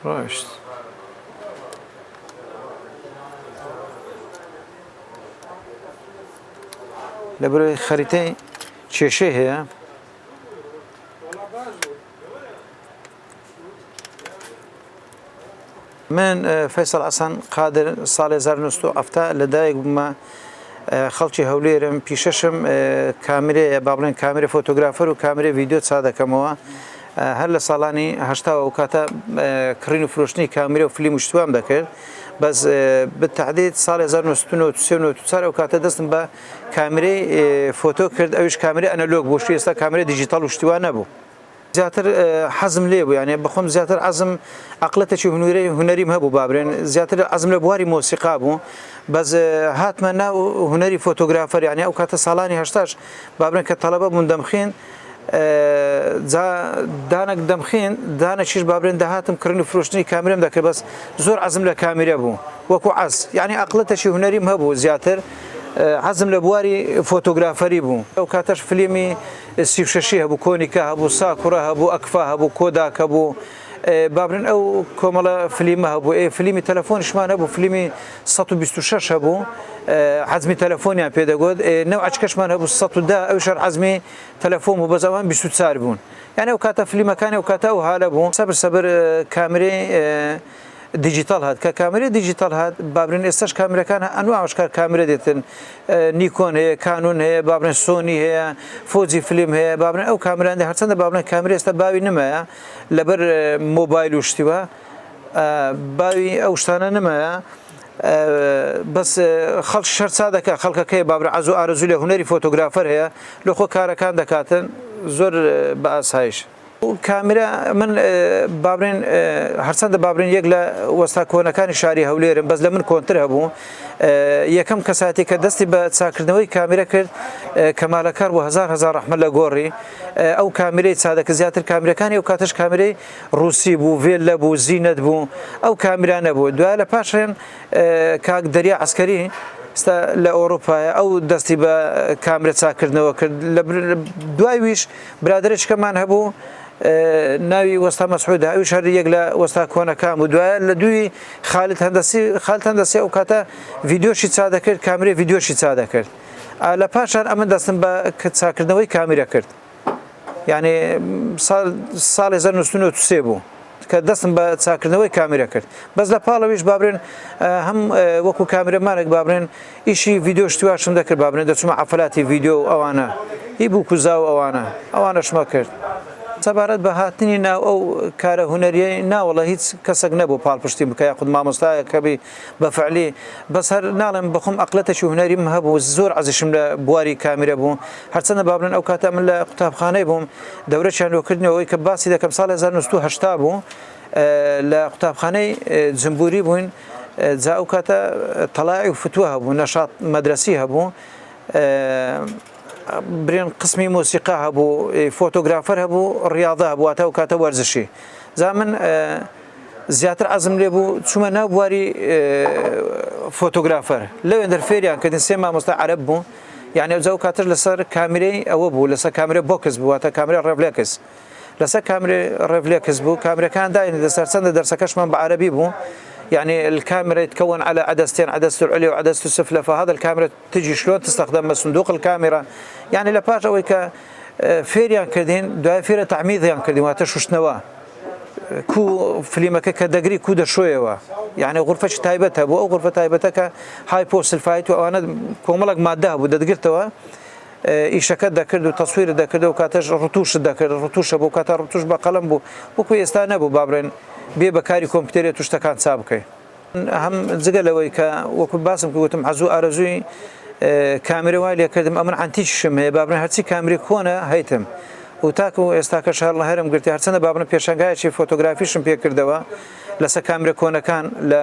ڕۆشت. لەبەرئەوەی خەریتەی کێشەی هەیە. من فەیسەڵ حەسەن قادر ساڵی 1970 لەدایک بوومە خەڵکی هەولێرم پیشەشم کامرەیە با بڵێن کامرە فۆتۆگرافەر و کامرە ڤیددیو چا دەکەمەوە هەر لە ساڵانی هەشتا ئەو کاتە کڕین و فرۆشتنی کامرە و فلیم و شتوام دەکرد بەس بتعدید ساڵی 1993 ئەو کاتە دەستم بە کامرەی فۆتۆ کرد ئەویش کامرەی ئەنەلۆگ بۆ شوی ئێستا کامرەی دیجیتاڵ و شتیوان نەبوو. زیاتر حەزم لێ بوو یانێ بەخۆم زیاتر عەزم عەقڵەتێکی هونوری هونەریم هەبوو بابرێن زیاتر عەزم لە بواری مۆسیقا بوو بەس هاتمە ناو هونەری فۆتۆگرافەر یانێ ئەو کاتە ساڵانی هەشتاش بابرێن کە تەڵەبە بوون دەمخین جا دانەک دەمخین دانەکیش بابرێن دەهاتم کڕین و فرۆشتنی کامرەم دەکرد بەس زۆر عەزم لە کامیرە بوو وەکو عەز یعنی عەقڵەتێکی هونەریم هەبوو زیاتر حەزم لە بواری فۆتۆگرافەری بوو ئەو کاتەش فلیمی 36 هەبوو کۆنیکا هەبوو ساکوڕە هەبوو ئەکفا هەبوو کۆداک هەبوو بابرن ئەو کۆمەڵە فلیمە هەبوو ئێ فلیمی تەلەفۆنیشمان هەبوو فلیمی 126 هەبوو حەزمی تەلەفۆنیان پێدەگوت نەو ئەچکەشمان هەبوو 110 ئەو شەر حەزمی تەلەفۆن بوو بەس ئەوان 24 بوون یعنی ئەو کاتە فلیمەکانی ئەو کاتە ئەو هالە بوو سەبر سەبر کامرەی دیجیتاڵ هات کە کامرەی دیجیتاڵ هات بابرن ئێستاش کامرەکان ئەنوا ئاشکار کامرە دێتن نیکۆن هەیە کانون هەیە بابرن سۆنی هەیە فۆجی فلیم هەیە بابرن ئەو کامران هەرچەندە بابرن کامرە ئێستا باوی نمایە لەبەر مۆبایل و شتیوە باوی ئەو شتانە نمایە بەس خەڵک شەرچا دەکات خەڵکەکەی بابرە عەز و ئارەزوو لە هونەری فۆتۆگرافەر هەیە لە خۆ کارەکان دەکاتن زۆر بە ئاسایش. کامرا من بابرێن هەرچەندە بابرێن یەک لە وەستا کۆنەکانی شاری هەولێرم بەس لە من کۆنتر هەبوو یەکەم کەساتی کە دەستی بە چاکردنەوەی کامیرە کرد کەمالەکار بۆ هزار هزار ڕەحمە لە گۆڕی ئەو کامیرەی چادەکە زیاتر کامیرەکانی ئەو کاتش کامیرەی ڕوسی بوو ڤێلە بوو زینەت بوو ئەو کامیرانە بوو دوای لە پاشێن کاک دەریا عسکەری ستا لە ئەوروپایە ئەو دەستی بە کامرە چاکردنەوە کرد لە دوای ویش برادەرێکمان هەبوو ناوی وەستا مەسعودە ئەویش هەر یەک لە وەستا کۆنەکان بوو دوایە لە دووی خالد هەندەسی خالد هەندەسی ئەو کاتە ڤیدیۆشی چا دەکرد کامرەی ڤیدیۆشی چا دەکرد لە پاشان ئەمن دەستم بە چاکردنەوەی کامیرە کرد یعنی ساڵی 1993 بوو کە دەستم بە چاکردنەوەی کامیرە کرد بەس لە پاڵەویش بابرێن هەم وەکو کامیرەمانێک بابرێن ئیشی ڤیدیۆ شتواشم دەکرد بابرێن دەچوومە عەفەلاتی ڤیدیۆ و ئەوانە هی بووک و زاو ئەوانە ئەوانەشمە کرد. سەبارەت بە هاتنی ناو ئەو کارە هونەریەی ناوەڵە هیچ کەسێک نەبوو پاڵپشتیم بکە یاخود مامۆستایەک هەبی بە فعلی بەس هەر ناڵێم بەخۆم ئەقلەتێکی هونەریم هەبوو زۆر عەزیشم لە بواری کامیرە بوو هەرچەندە با بڵێن ئەو کاتە من لە قوتابخانەی بووم دەورەچیان لۆ کردنەوەی کە باسی دەکەم ساڵ 1970 بوو لە قوتابخانەی جمبوری بووین جا ئەو کاتە تەلاعی و فتوە هەبوو نەشات مەدرەسی هەبوو برێن قسمی مۆسیقا هەبوو فۆتۆگرافەر هەبوو ڕاضە هەبوو تا ئەو کاتە وەرزشی جا من زیاتر عەزم لێ بوو چوومە ناو بواری فۆتۆگرافەر لەوێن دەر فێریان کردن سێ مامۆستا عەرەب بوو یعنی ئەو جا ئەو کاتەش لەسەر کامیرەی ئەوە بوو لەسەر کامیرە بۆکس بوو واتە کامیرە ڕێفلێکس لەسەر کامرەی ڕێفلێکس بوو کامرەکان داین لەسەر چەندە دەرسەکەشمان بە عەرەبی بوو يعني الكاميرا يتكون على عدستين عدسة العليا وعدسة السفلى فهذا الكاميرا تجي شلون تستخدم من صندوق الكاميرا يعني لە پاش ئەوەی کە فێریان کردین دوای فێرە تەعمیدیان کردین واتە شوشتنەوە کو فلیمەکە کە دەگری کو دەشۆیەوە یعنی غرفەی تایبەت هەبوو ئەو غرفە تایبەتەکە hyposulfite و ئەوانە کۆمەڵک مادە هەبوو دەتگرتەوە ئیشەکەت دەکرد و تەسویرت دەکرد و کاتەش ڕتوشت دەکرد ڕتوشە بۆ کاتە ڕتوش بە قەڵم بوو وەکو ئێستا نەبوو با بڵێن بێ بەکاری کۆمپیوتەرێت و شتەکان چا بکەی هەم جگە لەوەی کە وەکو باسم کرد وتم حەز و ئارەزووی کامێرە وای لێکردم ئەمن عەنتیکیشم هەیە بابنە هەرچی کامێرەی کۆنە هەیتم و تاکو ئێستاکەش هەر هەرم گرتی هەرچەندە بابنە پێشانگایەکی فۆتۆگرافیشم پێکردەوە لەسەر کامێرە کۆنەکان لە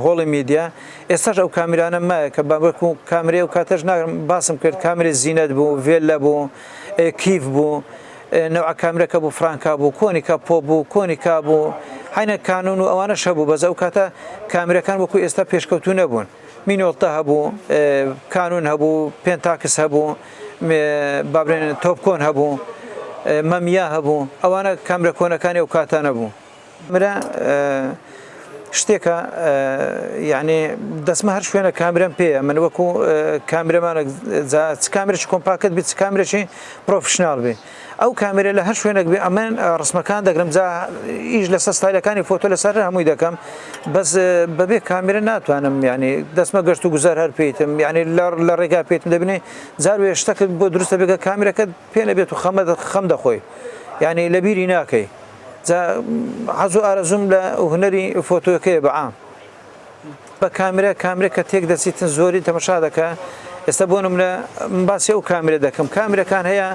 هۆڵی میدیا ئێستاش ئەو کامێرانە مایە کە وەکو کامێرەی ئەو کاتەش ناگرم باسم کرد کامێرەی زینەت بوو ڤێلە بوو کیف بوو نەوعە کامرەکە بوو فرانکا بوو کۆنیکا پۆپ بوو کۆنیکا بوو حینە کانون و ئەوانەش هەبوو بەس ئەو کاتە کامرەکان وەکو ئێستا پێشکەوتوو نەبوون مینۆڵتە هەبوو کانون هەبوو پێنتاکس هەبوو بابرێن تۆپکۆن هەبوو مەمیا هەبوو ئەوانە کامرە کۆنەکانی ئەو کاتانە بوو. مرە شتێکە یعنی دەستمە هەر شوێنە کامرەم پێیە من وەکو کامرەمانە چ کامرێکی compact بێت چ کامرێکی professional بێ ئەو کامێرە لە هەر شوێنێک بێ ئەمن ڕسمەکان دەگرم جا ئیش لەسەر ستایلەکانی فۆتۆ لەسەر هەمووی دەکەم بەس بەبێ کامێرە ناتوانم یعنی دەستمە گەشت و گوزار هەر پێیتم یعنی لە ڕێگا پێیتم دەبینێ جار وێ شتەکەت بۆ دروستە بێگە کامێرەکەت پێ نەبێت و خەمە خەم دەخۆی یعنی لە بیری ناکەی جا حەز و ئارەزوم لە هونەری فۆتۆکەیە بە عام. بە کامرە کامرە کە تێک دەچیتن زۆری تەمەشا دەکا ئێستا بۆ نمونە من باسی ئەو کامرە دەکەم کامرەکان هەیە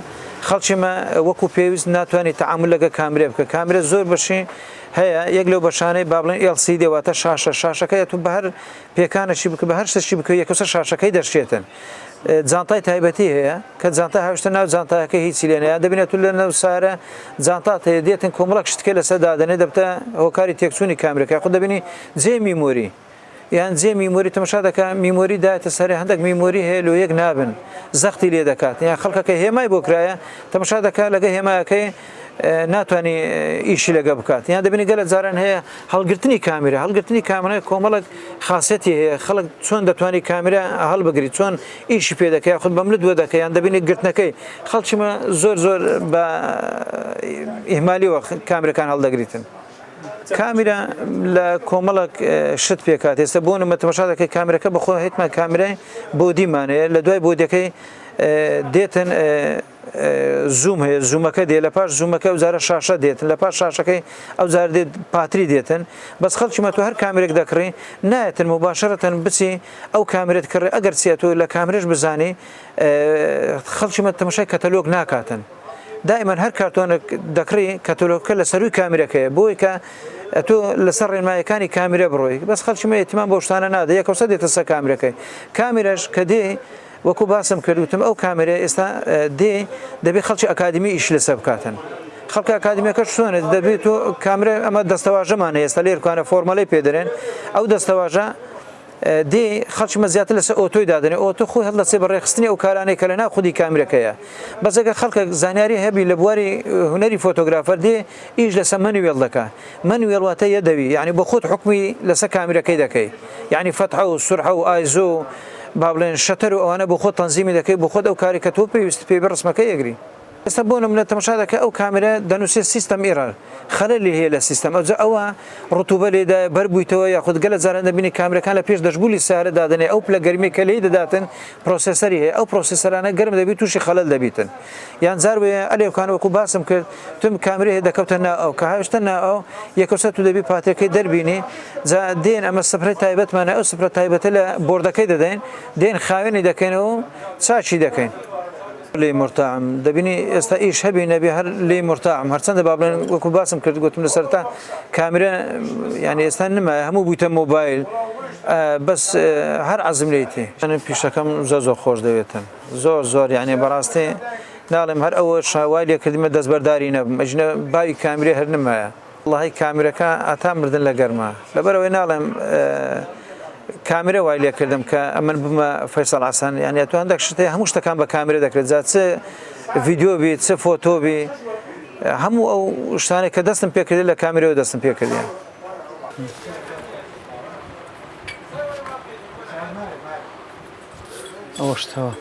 خەڵکی مە وەکو پێویست ناتوانێت تەعامل لەگە کامرە بکە کامرە زۆر بەشی هەیە یەک لەو بەشانەی با بڵێن LCD واتە شاشە شاشەکەی تو بە هەر پێکانەشی بکە بە هەر شتێکی بکە یەکەسەر شاشەکەی دەشێتن جانتای تایبەتی هەیە کە جانتا هاوشتە ناو جانتاکە هیچی لێنە یان دەبینێت تو لە ناو سارە جانتات هەیە دێتن کۆمەڵک شتکە لەسەر دادەنێ دەبتە هۆکاری تێکچوونی کامرەکە خۆ دەبینی جێ memory یان جێ memory تەمەشا دەکا memory دایتە سەرێ هەندێک memory هەیە لۆ یەک نابن زەختی لێ دەکات یان خەڵکەکە هێمای بۆ کرایە تەمەشا دەکا لەگە هێماکەی ناتوانانی ئیشی لەگە بکات یان دەبینی گەلە جاران هەیە هەڵگرتنی کامیرا هەڵگرتنی کامرا کۆمەڵک خاصەتی هەیە خەڵک چۆن دەتوانانی کامیرا هەڵبگری چۆن ئیشی پێ دەکەی یاخود بەملت بۆ دەکەی یان دەبینی گرتنەکەی خەڵکیمە زۆر زۆر بە ئیهمالیەوە کامرەکان هەڵدەگریتن. کامیرا لە کۆمەڵک شت پێکات ئێستا بۆ نمە تەماشا دەکەی کامرەکە بەخۆ هێتمان کامرای body مان هەیە لە دوای body ەکەی دێتن zoom هەیە zoom ەکە دێ لە پاش zoom ەکە ئەو جارە شاشە دێتن لە پاش شاشەکەی ئەو جار دێت پاتری دێتن بەس خەڵکی مە تۆ هەر کامرێک دەکڕی نایەتن مباشرەتەن بچی ئەو کامرێت کڕی ئەگەر چیە تۆ لە کامرش بزانی خەڵکی مە تەمەشای کەتەلۆگ ناکاتن دائما هەر کارتۆنێک دەکڕی کەتەلۆگەکە لە سەروی کامرەکەیە بۆی کە تۆ لەسەر ڕێنمایەکانی کامرە بڕۆی بەس خەڵکی مە ئیتیمام بەو شتانە نادە یەکەوسە دێتە سەر کامرەکەی کامرەش کە دێ وەکو باسم کرد وتم ئەو کامێرەیە ئێستا دێ دەبێ خەڵکی ئەکادیمی ئیش لەسەر بکاتن خەڵکە ئەکادیمیەکەش چۆنە دەبێت تۆ کامرە ئەمە دەستەواژەمان هەیە ئێستا لێرکانە فۆرمەلەی پێ دەرێن ئەو دەستەواژە دێ خەڵکی مە زیاتر لەسەر auto ی دادەنێ auto خۆی هەڵدەچێ بە ڕێکخستنی ئەو کارانەی کە لە ناو خودی کامرەکەیە بەس ئەگەر خەڵکێک زانیاری هەبی لە بواری هونەری photographer دێ ئیش لەسەر manual دەکا manual واتە یەدەوی یعنی بۆ خۆت حوکمی لەسەر کامیرەکەی دەکەی یعنی فەتحە و سورعە و ISO و با بڵێن shutter و ئەوانە بۆ خۆت تەنزیمی دەکەی بۆ خۆت ئەو کاری کە تۆ پێویست پێی بێ ڕسمەکەی ئەگری. ئێستا بۆ نمونە تەماشا دەکەی ئەو کامێرە دەنووسێ system error خەلەلی هەیە لە سیستەم ئەوجا ئەوە ڕتوبە لێدایە بەر بوویتەوە یاخود گەلە جاران دەبینی کامێرەکان لە پێش دەشبولی سیارە دادەنێ ئەو پلە گەرمیە کە لێی دەداتن processor ی هەیە ئەو processor انە گەرم دەبی تووشی خەلەل دەبیتن یان جار وێ ئەلێوکان وەکو باسم کرد تم کامرەی هەیە دەکەوتە ناو ئەو کە هاویشتە ناو ئەو یەکەوسە تو دەبی پاترەکەی دەربینی جا دێن ئەمە سپرەی تایبەتمانە ئەو سپرە تایبەتە لە بۆردەکەی دەدەین دێن خاوێنی دەکەینەوە و چاکی دەکەین. لێی مورتاعم دەبینی ئێستا ئیش هەبی نەبی هەر لێی مورتاعم هەرچەندە با بڵێن وەکو باسم کرد گوتم لە سەرەتا کامرە یعنی ئێستا نمایە هەموو بوویتە مۆبایل بەس هەر عەزم لێیتی. پیشەکەم زۆر زۆر خۆش دەوێتن زۆر زۆر یعنی بەڕاستی ناڵێم هەر ئەوەش وای لێکردمە دەستبەرداری نەبم ئەژنە باوی کامیرە هەر نمایە. وەڵاهی کامیرەکە هەتا مردن لە گەرمە لەبەرئەوەی ناڵێم کامیرە وای لێکردم کە ئەمن بمە فەیسەڵ حەسەن یعنی ئەتۆ هەندێک شت هەیە هەموو شتەکان بە کامیرە دەکرێت جا چ ڤیدیۆ بی چ فۆتۆ بی هەموو ئەو شتانێک کە دەستم پێکردی لە کامیرەوە دەستم پێکردیان. ئەوەش تەواو.